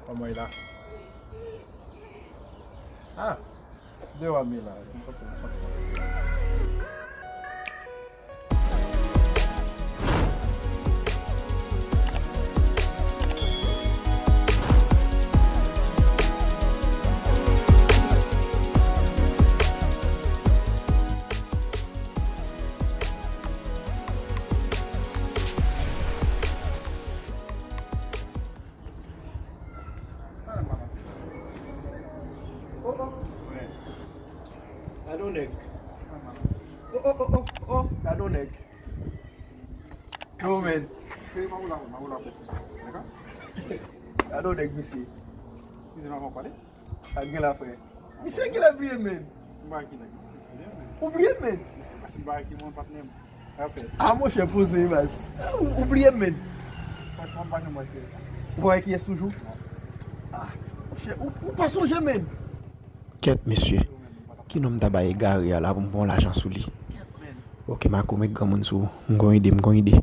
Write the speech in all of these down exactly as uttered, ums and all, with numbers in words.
Kòman e la? Ah, de wa mi la. Oh, oh. Gade yon nèg. Oh, oh, oh, oh, oh. Gade yon nèg. Yo, men. Gade yon nèg, mesye. Eskize m, avan w pale. Ak gen la, frè. Misye gen lè bliye, men. M pa ki nèg, non. Eskize m, men. Ou bliye, men. Paske m pa ki moun patnè m. Apre. Ah, monchè, poze, baz. Ou, ou bliye, men. Franchman, m pa janm wè kiyès. Ou pa wè kiyès toujou? Non. Ah, monchè, ou, ou pa sonje, men. Kèt, mesye. Ki nonm ta bay egare a la pou m pran lajan sou li? Kèt, men. Ok, Marco, met granmoun sou ou. M gon ide, m gon ide.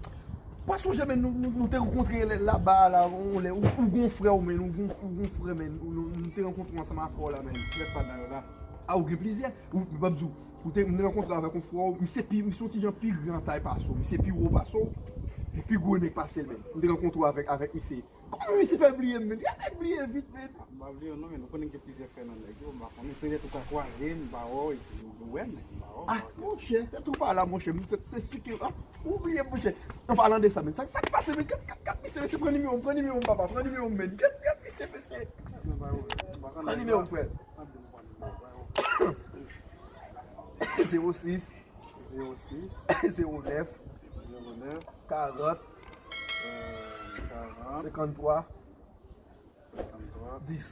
Pa sonje, men, nou, nou, nou te rankontre lè, laba a la, yon lè, ou, ou gon frè w, men, ou gon, ou gon frè, men, ou, nou, nou te rankontre ansanm avè w la, men. Kiyès ladan yo la? A, ou gen plizyè. Ou, m ap di w, ou te, m te rankontre avèk yon frè w, misye pi, misye yon ti jan pi gran tay pase w, misye pi wo pase w, li pi gwo nèg pase l, men. M te rankontre avèk, avèk misye. Kòman misye fè bliye m, men? Gade nèg bliye vit, men. M pa bliye w non, men nou konnen gen plizyè frè nan nèg yo, m pa konnen. Petèt ou ka kwaze m, m pa wè w, epi ou wè m, men m pa wè w. Ah, monchè, tèt ou pa la, monchè. M, se, se si ke, ah, ou bliye m, monchè. An palan de sa, men, sa, sa k pase, men? Gad, gad, gad, mesye, mesye, pran nimewo m, pran nimewo m, papa, pran nimewo m, men. Gad, gad, mesye, mesye. Pran nimewo m, frè. Zewo sis. Zewo sis. Zewo nèf. Zewo nèf. Karant. Karant. Senkanntwa. Senkanntwa. Dis.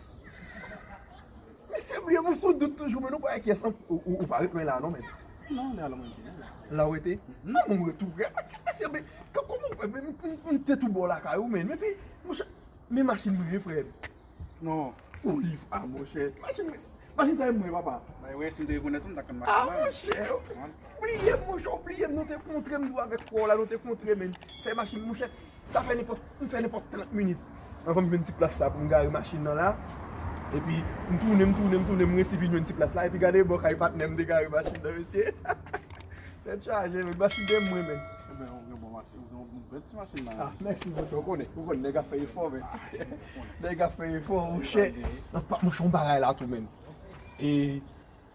Mesye, bliye m sou dout toujou, men nou pa wè kiyès, ou, ou, ou pa ret mwen la, non, men. Non, lè a la mwen te la. La ou rete? Mhm. Ah, mwen tou prè. Mesye, men, kòman ou fè, men, m, m, m te tou bò lakay ou, men. Men, pi, monchè, men machin mwen, frè. Non. Wi, ah, monchè. Machin, machin sa e mwen, papa. Bay wè, si m te rekonèt ou, m ta konn machin la. Ah, monchè. Ou bliye m, monchè, ou bliye m, nou te kontre, m di w avèk frè w la, nou te kontre, men. Se machin, monchè, sa fè nenpòt, m fè nenpòt trant minit anvan m jwenn ti plas sa pou m gare machin nan la. Epi, m tounen, m tounen, m tounen, m resi vin jwenn ti plas la. Epi, gade bò kay patnè m te gare machin nan, mesye. Tèt chaje, men, machin de mwen, men. Ebyen, ou gen bon machin, ou gen yon bèl ti machin la. Ah, mèsi, monchè, ou konnen, ou konnen, nèg ap fè efò, men. Nèg ap fè efò, monchè. Nan pa, monchè, yon bagay la tou, men. E,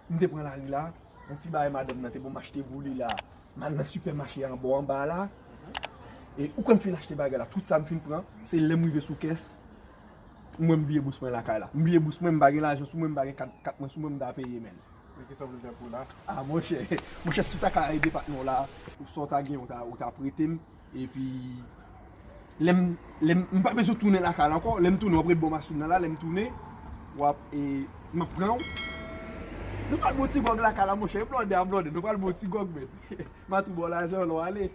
m te pran lari la, yon ti bagay madanm nan te ban m achte pou li la. M al nan sipèmache a anba anba la. E, ou konn fin achte bagay la, tout sa m fin pran, se lè m rive sou kès, mwen m bliye bous mwen lakay la. M bliye bous mwen, m pa gen lajan sou mwen, m pa gen kat, kat mwen sou mwen, m ta peye, men. Men kisa w vle m fè pou w la? Ah, monchè, monchè, si w ta ka ede patnè w la, ou sa w ta gen, ou ta, ou ta prete m. Epi, lè m, lè m, m pa bezwen tounen lakay la ankò. Lè m tounen, w ap ret bò machin nan la. Lè m tounen, w ap, e, m ap pran w. Nou pral bò ti gwòg lakay la, monchè. Blòdè a blòdè, nou pral bò ti gwòg, men. M a tou ba w lajan, lè w ale.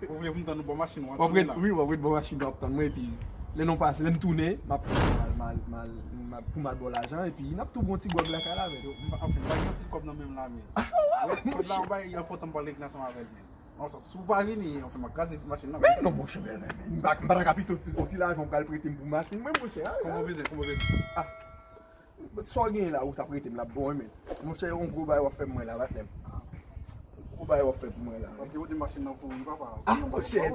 Ou vle pou m tann ou bò machin nan, w ap tounen la? Wi, w ap ret bò machin nan, w ap tann mwen, epi lè nou pase, lè m tounen, m ap pran mal, mal, mal, mal, pou m al ba w lajan, epi n ap tou bon ti gwòg lakay la, men. Yo, m pa, anfen, m pa gen anpil kòb nan men m la, men. Ah, wi, kòb la, monchè. Bay, enpòtan m pale ansanm avè l, men. Nan sans, si w pa vini, anfen, m ap kraze machin nan. Men non, monchè, men, men, men, m pa, m pa ta ka pito ti, yon ti lajan w pral prete m pou machin mwen, monchè. Ah, kòman w bezwen, kòman w bezwen? Ah. Sa w genyen la, ou ta prete m, l ap bon, wi, men. Monchè, yon gwo bagay w ap fè pou mwen la, patnè m. Yon gwo bagay w ap fè pou mwen la. Paske ou di machin nan pou ou, papa. Ah, monchè,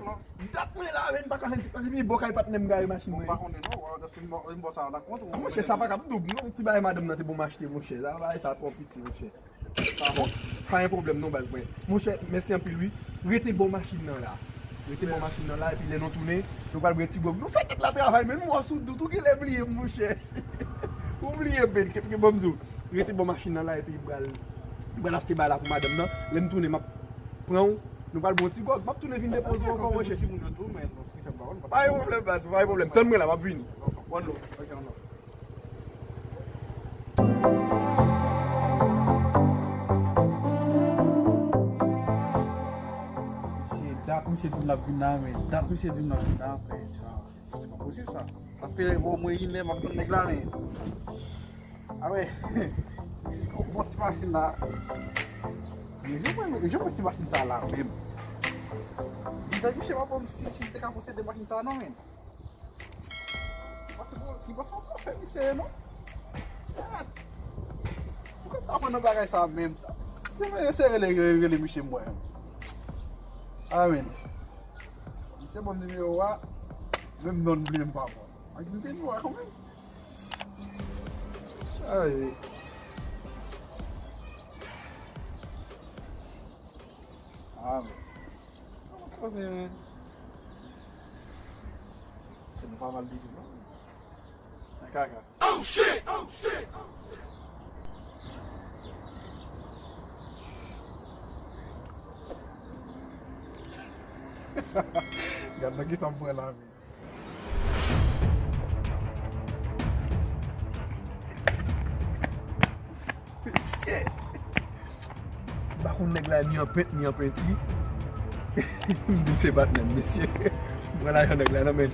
dat mwen la, men, m pa ka fè ti pase, pi bò kay patnè m gare machin mwen. Ou pa konnen, non, w a, si m bò, m bò sa a, la kont ou. Ah, monchè, sa pa ka doub, non, ti bagay madanm nan te ban m achte, monchè, sa, bagay sa twò piti, monchè. Bon, pa gen pwoblèm non, baz mwen. Monchè, mèsi anpil, wi. Rete bò machin nan la. Rete bò machin nan la, epi lè nou tounen, nou pral bwè ti gwòg. Nou fè tèt la travay, men nou sou dout, ou genlè bliye m, monchè. Ou bliye m, men, kèt, ban m di w. Rete bò machin nan la, epi m pral, m pral achte bagay la pou madanm nan. Lè m tounen, m ap pran w. Nou pral bwè ti gwòg. M ap tounen vin depoze w ankò, monchè. Pa gen pwoblèm, baz, pa gen pwoblèm. Tann mwen la, m ap vini. Misye, dat misye di m l ap vin la, men dat misye di m l ap vin la, frè, se pa, se pa posib sa. Sa fè omwen inè m ap tann nèg la, men. A wè, bon ti machin la. Men jan mwen, jan mwen ti machin sa la, menm. Vizaj misye pa bon si, si li te ka posede machin sa, non, men. Ki pa fè, pa fè misye non. Ah. Poukòm ta pran nan bagay sa menm tan? Mwen eseye rele, rele, rele misye m wè. Amen. Misye ban m nimewo a, menm non m bliye m pa pran. Ak nimewo a kanmenm. Sa ye. Amen. Koze. Se nou pa mal ditou non. Nan kaka. Oh shit! Oh shit! Gad nan kisa m pran la, men. Mesye. M pa konn nèg la ni an pent, ni an penti. M di se patnè m, mesye. M pran lajan nèg la nan men l.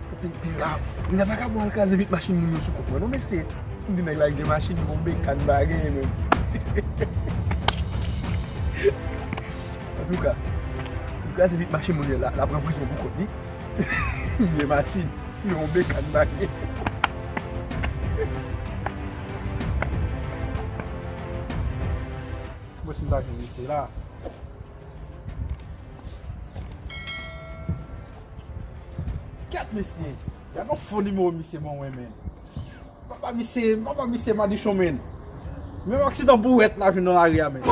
Epi, pinga, pinga vakabon al kraze vit machin moun yo sou kont mwen, non, mesye. M di nèg la gen machin, bon, m bekan pa genyen menm. Antouka, m kraze vit machin moun yo, la, la pran prizon pou kont li. M gen machin, men yon bekan pa genyen. Mwen si m ta jwenn mesye la. Kèt mesye. Gad yon fo nimewo misye ban mwen, men. Papa misye, papa misye madichon, men. Menm aksidan bourèt la jwenn nan lari a, men.